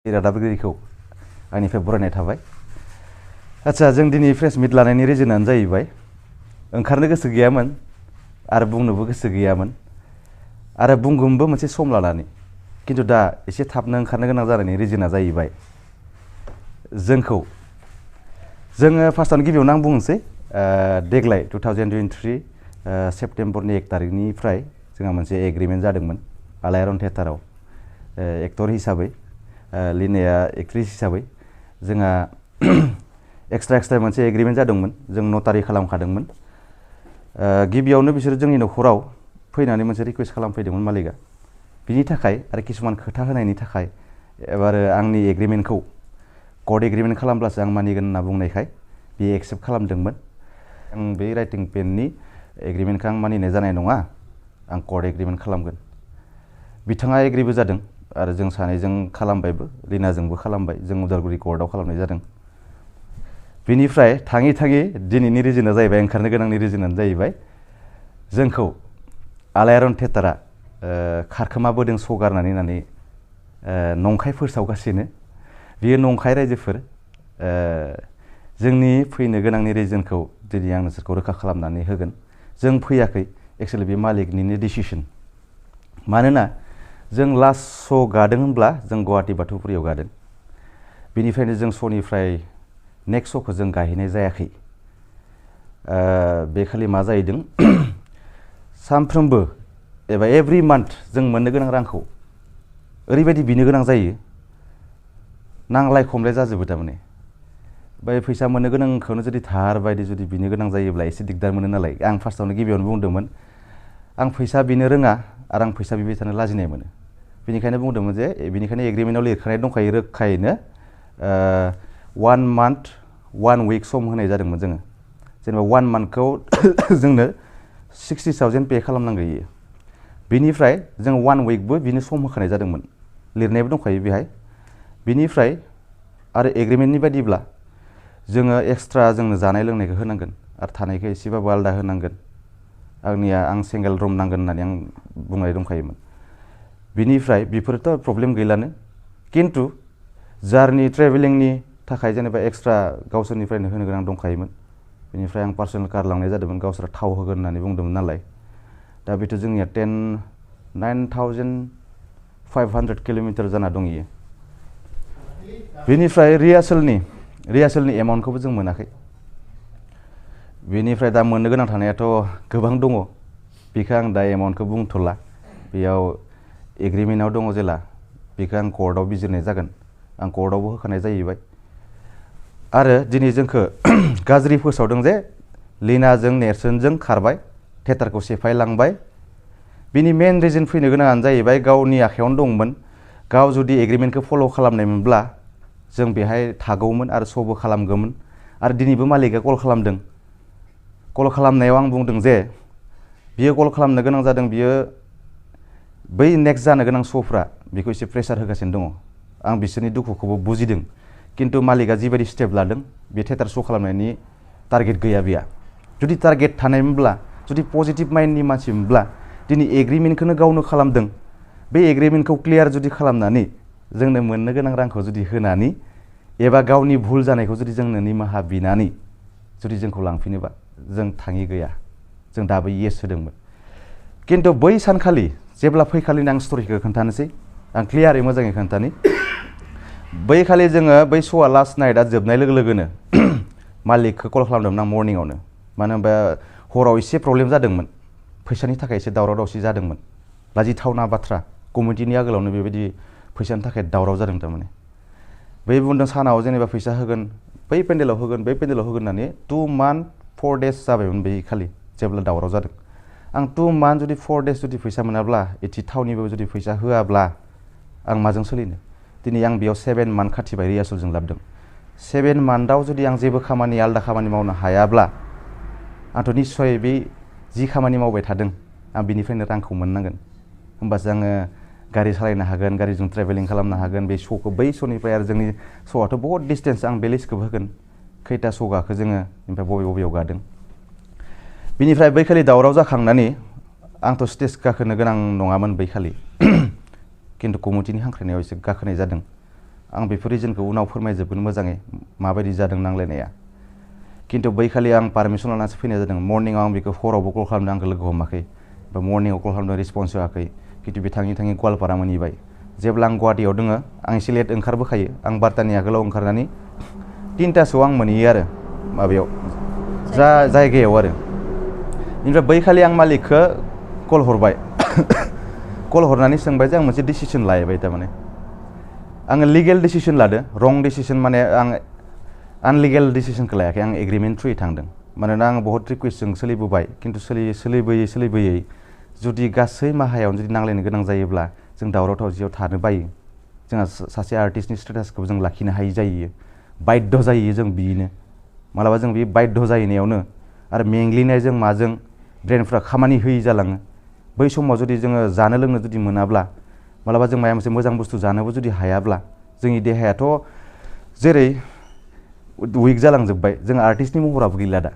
रादाबगिरिखौ आंनिफ्राय बरायनाय थाबाय। आच्छा, जों दिनै प्रेस मिट लानायनि रिजनानो जाहैबाय ओंखारनो गोसो गैयामोन आरो बुंनोबो गोसो गैयामोन आरो बुंगोनबो मोनसे सम लानानै, खिन्थु दा एसे थाबनो ओंखारनो गोनां जानायनि रिजना जाहैबाय जोङो फार्स्टआवनो गिबियावनो आं बुंनोसै देग्लाय 2023 सेप्तेम्बरनि 1 तारिखनिफ्राय जोंहा मोनसे एग्रिमेन्ट जादोंमोन आलायारन थियेटाराव एक्टर हिसाबै, लिनाया एक्ट्रिस हिसाबै जोंहा एक्सट्रा मोनसे एग्रिमेन्ट जादोंमोन, जों नटारि खालामखादोंमोन। गिबियावनो बिसोर जोंनि न'खराव फैनानै मोनसे रिकुवेस्ट खालामफैदोंमोन मालिकआ, बिनि थाखाय आरो किसुमान खोथा होनायनि थाखाय एबार आंनि एग्रिमेन्टखौ कर्ट एग्रिमेन्ट खालामब्लासो आं मानिगोन होनना बुंनायखाय बे एक्सेप्ट खालामदोंमोन। आं बे राइटिं पेननि एग्रिमेन्टखौ आं मानिनाय जानाय नङा, आं कर्ट एग्रिमेन्ट खालामगोन। बिथाङा एग्रिबो जादों आरो जों सानैजों खालामबायबो, लिनाजोंबो खालामबाय, जों उदालगुरि कर्टआव खालामनाय जादों। बिनिफ्राय थाङै दिनैनि रिजोना जाहैबाय, ओंखारनो गोनांनि रिजोनानो जाहैबाय जोंखौ आलायारन थियेटारा खारखोमाबोदों सगारनानै होननानै नंखाय फोसावगासिनो। बेयो नंखाय रायजोफोर, जोंनि फैनो गोनांनि रिजनखौ दिनै आं नोंसोरखौ रोखा खालामनानै होगोन। जों फैयाखै, एक्सुवेलि बे मालिकनिनो डिसिसन। मानोना जों लास्ट श' गादों होनब्ला जों गुवाहाटि बाथौफुरियाव गादों, बेनिफ्रायनो जों श'निफ्राय नेक्स्ट श'खौ जों गाहैनाय जायाखै। बे खालि मा जाहैदों, सानफ्रोमबो एबा एभ्रि मान्थ जों मोननो गोनां रांखौ ओरैबायदि बिनो गोनां जायो, नांलाय खमलाय जाजोबो थारमाने। बै फैसा मोननो गोनांखौनो जुदि धार बायदि जुदि बिनो गोनां जायोब्ला एसे दिगदार मोनो नालाय, आं फार्स्टआवनो गिबियावनो बुंदोंमोन आं फैसा बिनो रोङा आरो आं फैसा बिबाय थानो लाजिनाय मोनो। बेनिखायनो बुंदोंमोन जे बेनिखायनो एग्रिमेन्टआव लिरखानाय दंखायो रोखायैनो 1 मान्थ 1 उइक सम होनाय जादोंमोन जोङो। जेनेबा 1 मान्थखौ जोंनो 60,000 पे खालामनांगौ इयो। बिनिफ्राय जों 1 उइकबो बिनो सम होखानाय जादोंमोन, लिरनायबो दंखायो बेहाय। बिनिफ्राय आरो एग्रिमेन्टनि बायदिब्ला जोङो एक्सट्रा जोंनो जानाय लोंनायखौ होनांगोन आरो थानायखौ एसेबाबो आलादा होनांगोन। आं सिंगेल रुम नांगोन होननानै आं बुंनाय दंखायोमोन। बिनिफ्राय बेफोरथ' प्रब्लेम गैलानो, खिन्थु जार्नि ट्रेभेलिंनि थाखाय जेनेबा एक्सट्रा गावसोरनिफ्रायनो होनो गोनां दंखायोमोन। बेनिफ्राय आं पार्सनेल कार लांनाय जादोंमोन, गावसोरा थाव होगोन होननानै बुंदोंमोन नालाय। दा बेथ' जोंनिया 9,500 किल'मिटार जाना दं इयो। बेनिफ्राय रिहार्सेलनि एमाउन्टखौबो जों मोनाखै। बेनिफ्राय दा मोननो गोनां थानायाथ' गोबां दङ, बेखौ आं दा एमाउन्टखौ बुंथ'ला। बेयाव एग्रिमेन्टआव दङ जेला, बेखौ आं कर्टआव बिजिरनाय जागोन, आं कर्टआवबो होखानाय जाहैबाय। आरो दिनै जोंखौ गाज्रि फोसावदों जे लिनाजों नेर्सोनजों खारबाय, थियेटारखौ सेफायलांबाय। बिनि मेन रिजन फैनो गोनाङानो जाहैबाय गावनि आखायावनो दंमोन, गाव जुदि एग्रिमेन्टखौ फल' खालामनायमोनब्ला जों बेहाय थागौमोन आरो श'बो खालामगौमोन। आरो दिनैबो मालिकआ कल खालामदों, कल खालामनायाव आं बुंदों जे बियो कल खालामनो गोनां जादों, बियो बै नेक्स्ट जानो गोनां श'फ्रा बेखौ एसे प्रेसार होगासिनो दङ। आं बिसोरनि दुखुखौबो बुजिदों, खिन्थु मालिकआ जिबायदि स्टेप लादों बे थियेटार श' खालामनायनि टारगेट गैया बेहा। जुदि टारगेट थानायमोनब्ला, जुदि पजिटिभ माइन्डनि मानसिमोनब्ला दिनै एग्रिमेन्टखौनो गावनो खालामदों, बे एग्रिमेन्टखौ क्लियार जुदि खालामनानै जोंनो मोननो गोनां रांखौ जुदि होनानै एबा गावनि भुल जानायखौ जुदि जोंनो निमाहा बिनानै जुदि जोंखौ लांफिनोबा जों थाङि गैया, जों दाबो येस होदोंमोन। खिन्थु बै सानखालि जेब्ला फैखालिनो आं स्ट'रिखौ खोन्थानोसै, आं क्लियारै मोजाङै खोन्थानि। बै खालि जोङो बै श'आ लास्ट नाइटआ जोबनाय लोगो लोगोनो मालिकखौ कल खालामदोंमोन आं मर्निंआवनो। मानो होनबा हराव एसे प्रब्लेम जादोंमोन, फैसानि थाखाय एसे दावराव दावसि जादोंमोन। लाजिथावना बाथ्रा, कमिटिनि आगोलावनो बेबायदि फैसानि थाखाय दावराव जादों थारमाने। बै बुंदों सानाव जेनेबा फैसा होगोन, बै पेन्डेलाव होगोन होननानै 2 मान्थ 4 डेज जाबायमोन बै खालि जेब्ला दावराव जादों। आं 2 मान्थ जुदि 4 डेज जुदि फैसा मोनाब्ला, एथि थावनिबो जुदि फैसा होआब्ला आं माजों सोलिनो? दिनै आं बेयाव 7 मान्थ खाथिबाय रिहार्सेलजों लाबोदों। 7 मान्थआव जुदि आं जेबो आलादा खामानि मावनो हायाब्ला आंथ' निस्सय बे जि खामानि मावबाय थादों आं बिनिफ्रायनो रांखौ मोननांगोन। होमबासो आङो गारि सालायनो हागोन, गारिजों ट्रेभेलिं खालामनो हागोन। बे श'खौ बै श'निफ्राय आरो जोंनि श'आथ' बहुत डिसटेन्स, आं बे लिस्टखौबो होगोन खैथा श' गाखो जोङो, ओमफ्राय बबेयाव गादों। बिनिफ्राय बै खालि दावराव जाखांनानै आंथ' स्टेज गाखोनो गोनां नङामोन बै खालि, खिन्थु कमिटिनि हांख्रायनायाव एसे गाखोनाय जादों। आं बेफोर रिजनखौ उनाव फोरमायजोबगोन मोजाङै माबायदि जादों नांलायनाया खिन्थु बैखालि आं पारमिसन लानासो फैनाय जादों मर्निंआव आं बेखौ हरावबो कल खालामदों आंखौ लोगो हमाखै बा मर्निंआव कल खालामदों रिसपन्स होआखै खिन्थु बे थाङै थाङै गवालपारा मोनहैबाय जेब्ला आं गुवाहाटियाव दोङो आं एसे लेट ओंखारबोखायो आं 12टानि आगोलाव ओंखारनानै 3टासोआव आं मोनहैयो आरो माबायाव जायगायाव आरो बेनिफ्राय बैखालि आं मालिकखौ कल हरबाय कल हरनानै सोंबाय जे आं मोनसे डिसिसन लायबाय थारमाने आङो लिगेल डिसिसन लादो रं डिसिसन माने आं आनलिगेल डिसिसनखौ लायाखै आं एग्रिमेन्ट थ्रुयै थांदों मानोना आं बहुत रिकुवेस्टजों सोलिबोबाय खिन्थु सोलिबोयै जुदि गासै माहायावनो जुदि नांलायनो गोनां जायोब्ला जों दावराव दावसियाव थानो बायो जोंहा सासे आर्टिस्टनि स्टेटासखौ जों लाखिनो हायि जायो बाध्य जायो जों बिनो मालाबा जों बे बाध्य जाहैनायावनो आरो मेंग्लिनायजों माजों ब्रेनफ्रा खामानि होयि जालाङो बै समाव जुदि जोङो जानो लोंनो जुदि मोनाब्ला मालाबा जों माबा मोनसे मोजां बुस्थु जानोबो जुदि हायाब्ला जोंनि देहायाथ' जेरै उइक जालांजोब्बाय जों आर्टिस्टनि महराबो गैला दा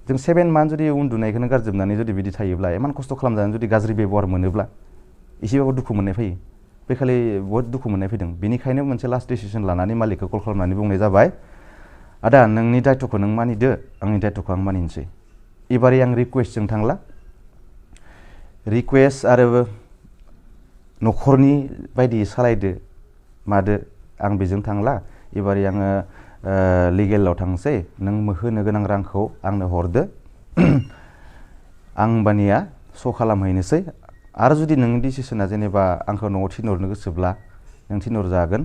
जों 7 मान्थ जुदि उन्दुनायखौनो गारजोबनानै जुदि बिदि थायोब्ला इमान खस्थ' खालामजानानै जुदि गाज्रि बेबहार मोनोब्ला एसेबाबो दुखु मोननाय फैयो बेखालि बहुत दुखु मोननाय फैदों बेनिखायनो मोनसे लास्ट डिसिसन लानानै मालिकखौ कल खालामनानै बुंनाय जाबाय आदा नोंनि दायथ'खौ नों मानिदो आंनि दायथ'खौ आं मानिनोसै एबारै आं रिकुवेस्टजों थांला रिकुवेस्ट आरो न'खरनि बायदि सालायदो मादो आं बेजों थांला एबारै आङो लिगेलाव थांसै नों होनो गोनां रांखौ आंनो हरदो आं होमबानिया स' खालामहैनोसै आरो जुदि नोंनि डिसिसना जेनेबा आंखौ न'आव थिनहरनो गोसोब्ला नों थिनहरजागोन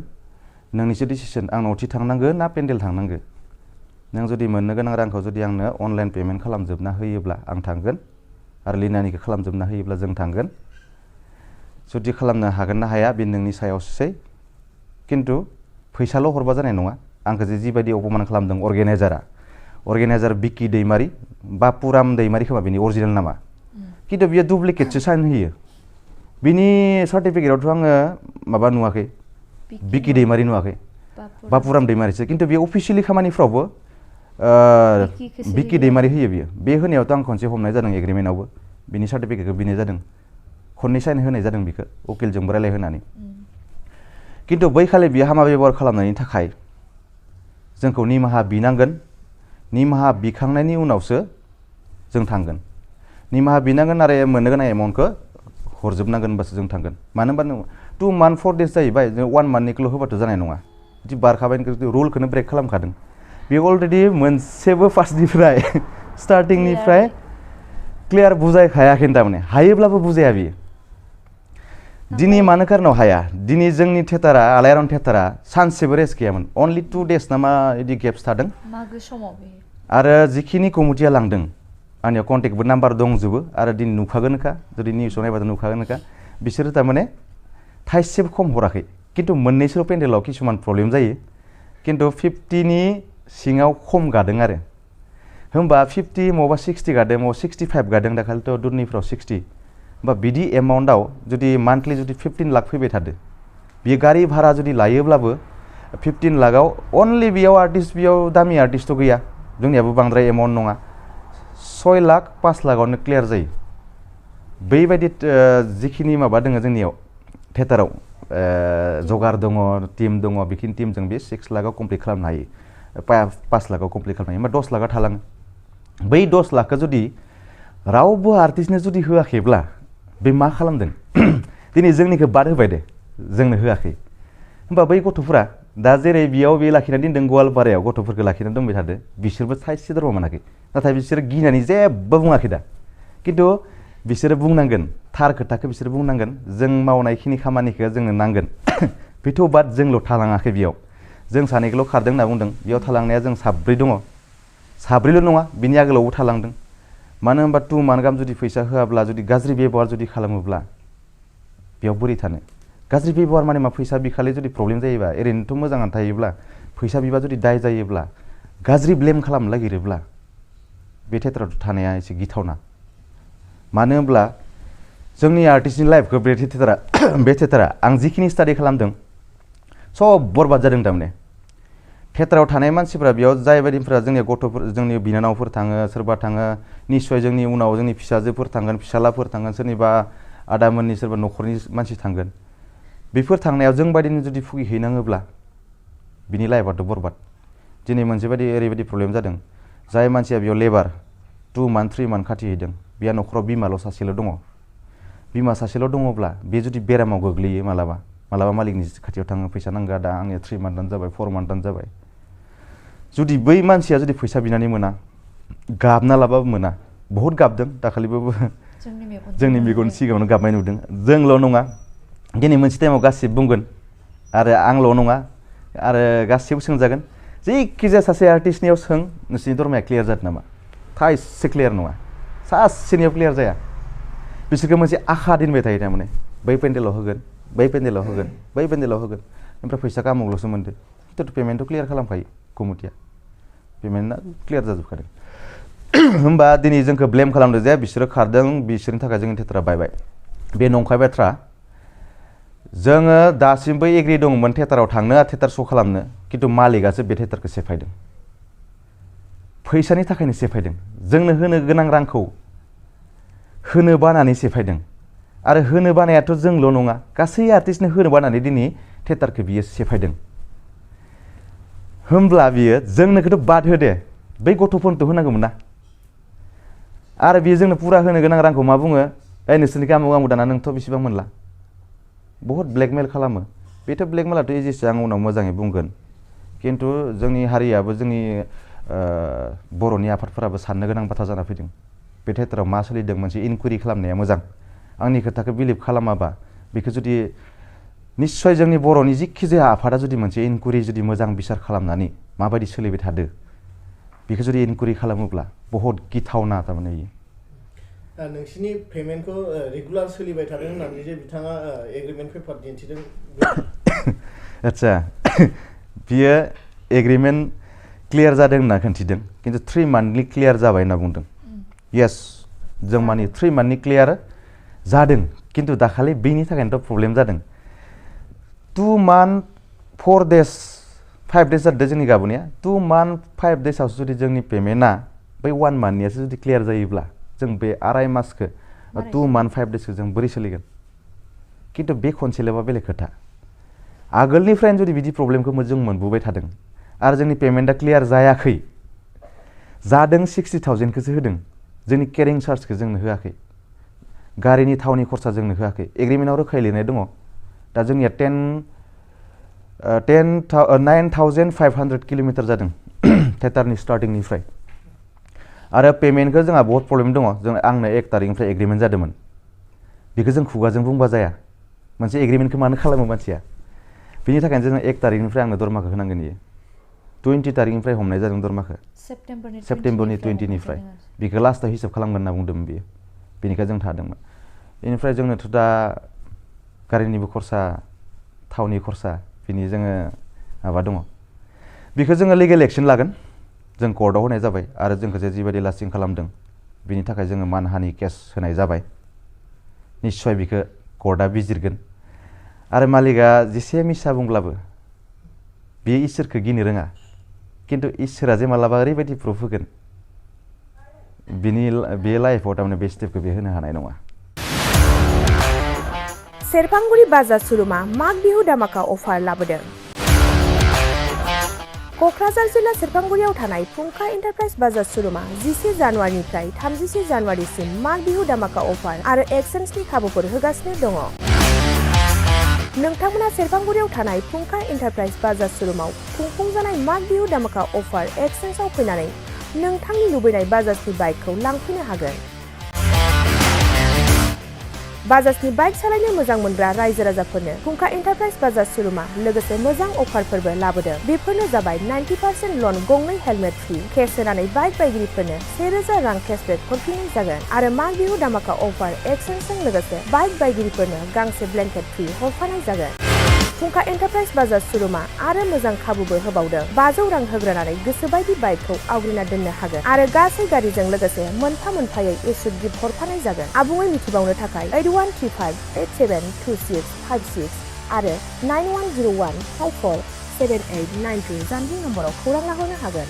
नोंनिसो डिसिसन आं न'आव थांनांगो ना पेन्डेल थांनांगो नों जुदि मोननो गोनां रांखौ जुदि आंनो अनलाइन पेमेन्ट खालामजोबना होयोब्ला आं थांगोन आरो लिनानिखौ खालामजोबना होयोब्ला जों थांगोन जुदि खालामनो हागोन ना हाया बे नोंनि सायावसै खिन्थु फैसाल' हरबा जानाय नङा आंखौ जिबायदि अपमान खालामदों अर्गेनाइजार बिक्कि दैमारि बा पुराम दैमारि खोमा बेनि अरिजिनेल नामा खिन्थु बियो डुप्लिकेटसो साइन होयो बिनि सार्टिफिकेटआवथ' आङो माबा नुवाखै बिक्कि दैमारि नुवाखै बा पुराम दैमारिसो खिन्थु बे अफिसियेलि खामानिफ्रावबो बिक्कि दैमारि होयो बियो बे होनायावथ' आं खनसे हमनाय जादों एग्रिमेन्टआवबो बिनि सार्टिफिकेटखौ बिनाय जादों खननै साइन होनाय जादों बिखौ उकिलजोंबो रायलायहोनानै खिन्थु बैखालि बियो हामा बेबहार खालामनायनि थाखाय जोंखौ निमाहा बिनांगोन निमाहा बिखांनायनि उनावसो जों थांगोन निमाहा बिनांगोन आरो मोननो गोनां एमाउन्टखौ हरजोबनांगोन होनबासो जों थांगोन मानो होनबा 2 मान्थ 4 डेज जाहैबाय जों 1 मान्थनिखौल' होबाथ' जानाय नङा बिदि बारखाबाय रुलखौनो ब्रेक खालामखादों बे अलरेडि मोनसेबो फार्स्टनिफ्राय स्टार्टिंनिफ्राय क्लियार बुजायखायाखै थारमाने हायोब्लाबो बुजाया बियो दिनै मानो कारनाव हाया दिनै जोंनि थिएटारा आलायारन थिएटारा सानसेबो रेस्ट गैयामोन अनलि 2 डेज नामा बिदि गेप्स थादों मागो समाव आरो जिखिनि कमिटिया लांदों आंनियाव कन्टेक्टबो नाम्बार दंजोबो आरो दिनै नुखागोनखा जुदि निउसाव नायबाथ' नुखागोनखा बिसोरो थारमाने थाइसेबो खम हराखै खिन्थु मोननैसोल' पेन्डेलाव किसुमान प्रब्लेम जायो खिन्थु 50नि सिङाव खम गादों आरो होमबा 50 मबा 60 गादों मबा 65 गादों दाखालिथ' दुरनिफ्राव 60 होमबा बिदि एमाउन्टआव जुदि मान्थलि जुदि 15 लाख फैबाय थादो बियो गारि भारा जुदि लायोब्लाबो 15 लाखआव अनलि बेयाव आर्टिस्ट बेयाव दामि आर्टिस्टथ' गैया जोंनियाबो बांद्राय एमाउन्ट नङा 6 लाख 5 लाखआवनो क्लियार जायो बैबायदि जिखिनि माबा दङ जोंनियाव थिएटाराव जगार दङ टिम दङ बेखिनि टिमजों बे 6 लाखआव कमप्लिट खालामनो हायो 5 लाखआव कमप्लिट खालामनो हायो होमबा 10 लाखआ थालाङो बै 10 लाखखौ जुदि रावबो आर्टिस्टनो जुदि होआखैब्ला बे मा खालामदों दिनै जोंनिखौ बाद होबाय दे जोंनो होआखै होमबा बै गथ'फोरा दा जेरै बेयाव बे लाखिनानै दोनदों गवालपारायाव गथ'फोरखौ लाखिनानै दोनबाय थादो बिसोरबो थाइसे दरमा मोनाखै नाथाय बिसोरो गिनानै जेबो बुङाखै दा खिन्थु बिसोरो बुंनांगोन थार खोथाखौ बिसोरो बुंनांगोन जों मावनायखिनि खामानिखौ जोंनो नांगोन बेथ' बाद जोंल' थालाङाखै बेयाव जों सानैखौल' खारदों होनना बुंदों बेयाव थालांनाया जों साब्रै दङ साब्रैल' नङा बिनि आगोलावबो थालांदों मानो होनबा 2 मान्थ गाहाम जुदि फैसा होआब्ला जुदि गाज्रि बेबहार जुदि खालामोब्ला बेयाव बोरै थानो गाज्रि बेबहार माने मा फैसा बिखालि जुदि प्रब्लेम जायोबा ओरैनोथ' मोजाङानो थायोब्ला फैसा बिबा जुदि दाय जायोब्ला गाज्रि ब्लेम खालामनो नागिरोब्ला बे थिएटाराव थानाया एसे गिथावना मानो होनब्ला जोंनि आर्टिस्टनि लाइफखौ बे थिएटारा आं जिखिनि स्टाडि खालामदों सब बरबाद जादों थारमाने थिएटाराव थानाय मानसिफ्रा बेयाव जायबायदिफ्रा जोंनि गथ'फोर जोंनि बिनानावफोर थाङो सोरबा थाङो निस्सय जोंनि उनाव जोंनि फिसाजोफोर थांगोन फिसालाफोर थांगोन सोरनिबा आदामोननि सोरबा न'खरनि मानसि थांगोन बेफोर थांनायाव जों बायदिनो जुदि भुगिहैनाङोब्ला बिनि लाइफआथ' बरबाद दिनै मोनसे बायदि ओरैबायदि प्रब्लेम जादों जाय मानसिया बेयाव लेबार 2 मान्थ 3 मान्थ खाथिहैदों बिहा न'खराव बिमाल' सासेल' दङ बिमा सासेल' दङब्ला बे जुदि बेरामाव गोग्लैयो मालाबा मालिकनि खाथियाव थाङो फैसा नांगौ दा आंनिया 3 मान्थानो जाबाय 4 मान्थानो जाबाय जुदि बै मानसिया जुदि फैसा बिनानै मोना गाबना लाबाबो मोना बहुत गाबदों दाखालिबाबो जोंनि मेगन सिगाङावनो गाबनाय नुदों जोंल' नङा दिनै मोनसे टाइमाव गासिबो बुंगोन आरो आंल' नङा आरो गासिबो सोंजागोन जायखिजाया सासे आर्टिस्टनियाव सों नोंसोरनि दरमाया क्लियार जादों नामा थाइसे क्लियार नङा सासेनियाव क्लियार जाया बिसोरखौ मोनसे आखा दोनबाय थायो थारमाने बै पेन्डेलाव होगोन बै पेन्डेलाव होगोन बै पेन्डेलाव होगोन ओमफ्राय फैसाखौ आमुकल'सो मोनदो खिन्थु पेमेन्टखौ क्लियार खालामखायो कमिटिया पेमेन्टआ क्लियार जाजोबखादों होमबा दिनै जोंखौ ब्लेम खालामदों जे बिसोरो खारदों बिसोरनि थाखाय जोंनि थियेटारा बायबाय बे नंखाय बाथ्रा जोङो दासिमबो एग्रि दंमोन थियेटाराव थांनो थियेटार श' खालामनो खिन्थु मालिकआसो बे थियेटारखौ सेफायदों फैसानि थाखायनो सेफायदों जोंनो होनो गोनां रांखौ होनो बानानै सेफायदों आरो होनो बानायाथ' जोंल' नङा गासै आर्टिस्टनो होनो बानानै दिनै थियेटारखौ बियो सेफायदों होमब्ला बियो जोंनोखौथ' बाद होदे बै गथ'फोरनोथ' होनांगौमोन ना आरो बियो जोंनो पुरा होनो गोनां रांखौ मा बुङो नोंसोरनि आमुक दाना नोंथ' बेसेबां मोनला बहुत ब्लेकमेल खालामो बेथ' ब्लेकमेलाथ' एजेसो आं उनाव मोजाङै बुंगोन खिन्थु जोंनि हारियाबो जोंनि बर'नि आफादफोराबो साननो गोनां बाथ्रा जाना फैदों बे थियेटाराव मा सोलिदों मोनसे इनकुवेरि खालामनाया मोजां आंनि खोथाखौ बिलिभ खालामाबा बेखौ जुदि निस्सय जोंनि बर'नि जिखि जाया आफादा जुदि मोनसे इनकुवेरि जुदि मोजां बिसार खालामनानै माबायदि सोलिबाय थादो बेखौ जुदि इनकुवेरि खालामोब्ला बहुत गिथावना थारमाने इयो नोंसिनि पेमेन्टखौ रेगुलार सोलिबाय थादों होननानै जे बिथाङा एग्रिमेन्ट पेपार दिन्थिदों आदसा बियो एग्रिमेन्ट क्लियार जादों होनना खिन्थिदों खिन्थु 3 मान्थनि क्लियार जाबाय होनना बुंदों येस जों माने 3 मान्थनि क्लियार जादों खिन्थु दाखालि बेनि थाखायनोथ' प्रब्लेम जादों 2 मान्थ 4 डेज 5 डेज जादों जोंनि गाबोननिया 2 मान्थ 5 डेजआवसो जुदि जोंनि पेमेन्टआ बै 1 मान्थनियासो जुदि क्लियार जायोब्ला जों बे आराय मासखौ 2 मान्थ 5 डेजखौ जों बोरै सोलिगोन खिन्थु बे खनसेल'बा बेलेग खोथा आगोलनिफ्रायनो जुदि बिदि प्रब्लेमखौ जों मोनबोबाय थादों आरो जोंनि पेमेन्टआ क्लियार जायाखै जादों 60,000खौसो होदों जोंनि केरिं चार्जखौ जोंनो होआखै गारिनि थावनि खरसा जोंनो होआखै एग्रिमेन्टआव रोखायै लिरनाय दङ दा जोंनिया 9,500 किल'मिटार जादों थियेटारनि स्टार्टिंनिफ्राय आरो पेमेन्टखौ जोंहा बहुत प्रब्लेम दङ जों आंनो 1 तारिखनिफ्राय एग्रिमेन्ट जादोंमोन बेखौ जों खुगाजों बुंबा जाया मोनसे एग्रिमेन्टखौ मानो खालामो मानसिया बिनि थाखायनो जों 1 तारिखनिफ्राय आंनो दरमाखौ होनांगोन इयो 20 तारिखनिफ्राय हमनाय जादों दरमाखौ सेप्टेम्बरनि 20निफ्राय बेखौ लास्टआव हिसाब खालामगोन होनना बुंदोंमोन बियो बेनिखाय जों थादोंमोन बेनिफ्राय जोंनोथ' दा गारिनिबो खरसा थावनि खरसा बिनि जोङो माबा दङ बेखौ जोङो लिगेल एक्सन लागोन जों कर्टआव होनाय जाबाय आरो जोंखौ जे जिबायदि लास्टिं खालामदों बिनि थाखाय जोङो मानहानि केस होनाय जाबाय निस्सय बेखौ कर्टआ बिजिरगोन आरो मालिकआ जेसे मिसा बुंब्लाबो बे इसोरखौ गिनो रोङा खिन्थु इसोरा जे मालाबा ओरैबायदि प्रुफ होगोन बे लाइफआव थारमाने बे स्टेपखौ बे होनो हानाय नङा सेरफांगुरि बाजार श'रुमा माग बिहु दामाका अफार लाबोदों क'क्राझार जिल्ला सेरफांगुरियाव थानाय फुंखा एन्टारप्राइज बाजार श'रुमा 11 जानुवारिनिफ्राय 31 जानुवारिसिम माग बिहु दामाका अफार आरो एक्सचेन्जनि खाबुफोर होगासिनो दङ नोंथांमोना सेरफांगुरियाव थानाय फुंखा एन्टारप्राइज बाजार श'रुमाव खुंफुंजानाय माग बिहु दामाका अफार एक्सचेन्जआव फैनानै नोंथांनि लुबैनाय बाजाजनि बाइकखौ लांफैनो हागोन बाजाजनि बाइक सालायनो मोजां मोनग्रा रायजो राजाफोरनो फुंखा एन्टारप्राइज बाजार श'रुमा लोगोसे मोजां अफारफोरबो लाबोदों बेफोरनो जाबाय 90% लन गंनै हेलमेट फ्रि केस होनानै बाइक बायगिरिफोरनो 1000 रां केसबेक हरफिननाय जागोन आरो माग बिहु दामाका अफार एक्सचेन्जजों लोगोसे बाइक बायगिरिफोरनो गांसे ब्लेंकेट फ्रि हरफानाय जागोन फुंखा एन्टारप्राइज बाजार श'रुमा आरो मोजां खाबुबो होबावदों 500 रां होग्रोनानै गोसोबायदि बाइकखौ आवग्रिना दोननो हागोन आरो गासै गारिजों लोगोसे मोनफा मोनफायै एसुड गिफ्ट हरफानाय जागोन आबुङै मिथिबावनो थाखाय 8135872656 आरो 9101547892 जानबुं नम्बराव खौरां लाहरनो हागोन